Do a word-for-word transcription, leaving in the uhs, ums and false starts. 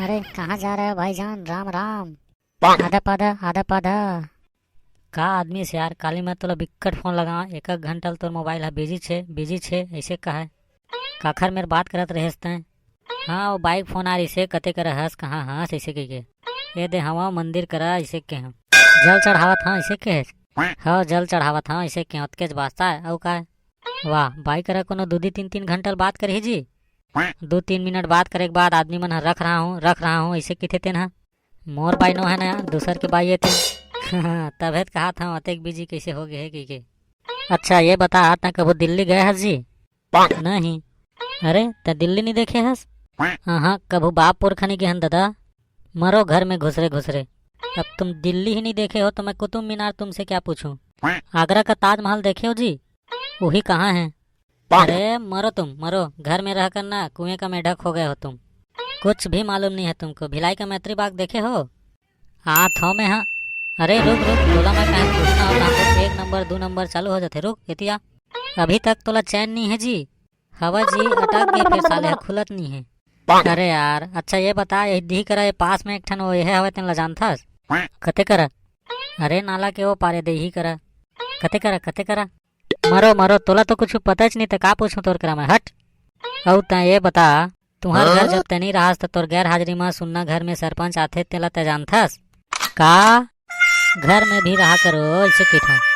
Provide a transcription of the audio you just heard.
अरे, कहाँ जा रहे हो भाईजान? राम राम। आधा पाधा, आधा पाधा। का आदमी से यार, काली मैं तोला बिक्कट फोन लगा, एक एक घंटा ले तोर मोबाइल ह बिजी छे, बिजी छे, ऐसे कहे। काखर मेर बात करत रहेस तैं? हाँ, वो बाइक फोन आ रहिसे, कते करा हस, कहाँ हस, ऐसे कहिके। ए दे हवा मंदिर करा, ऐसे कहे। जल चढ़ावत हाँ, ऐसे कहे। हाँ, जल चढ़ावत हाँ, ऐसे कहे, ओतकेच बास्ता है, अउ का है? वाह, बाइक करा कोनो दू दू तीन तीन घंटा ले बात करही जी। दू तीन मिनट बात करे के बाद आदमी मन ह रख रहा हूँ, रख रहा हूँ, ऐसे कहिथे तेन ह। मोर बाई नो है ना, दूसर के बाई ये तेन। तभे त कहा था, अतेक बिजी कैसे हो गए है कहिके। अच्छा, ये बता, तैं कभू दिल्ली गए हस जी? नहीं। अरे, तैं दिल्ली नहीं देखे हस? हाँ, कभू बाप पुरखा नहीं गए हन दादा। मरो घर में घुसरे घुसरे। अब तुम दिल्ली ही नहीं देखे हो तो मैं कुतुब मीनार तुमसे क्या पूछूं? आगरा का ताजमहल देखे हो जी? वही कहाँ है? अरे मरो तुम, मरो, घर में रहकर ना कुएं का मेढक हो गए हो तुम। कुछ भी मालूम नहीं है तुमको। भिलाई का मैत्री बाग देखे हो? आत हो मैं हाँ। अरे रुक रुक, तोला मैं कहे पूछना होता हमको, एक नंबर दू नंबर चालू हो जाते। रुक एतिया, अभी तक तोला चैन नहीं है जी। हवा जी अटक गई, फिर साले ह खुलत नहीं है। अरे यार, अच्छा ये बता, ये दिही करा, ये पास में एक ठन वो ये हवे, तेन ला जानथस? कते करा? अरे नाला के वो पारे देही करा। कते करा, कते करा? मरो मरो, तोला तो कुछ पता च नहीं, त का पूछूं तोर करा मैं, हट। अउ तैं ये बता, तुहर घर जब तैं नहीं रहस त तोर गैर हाजिरी में सुन्ना घर में सरपंच आथे, तेला तैं जानथस? का घर में भी रहा करो, ऐसे कहिथों।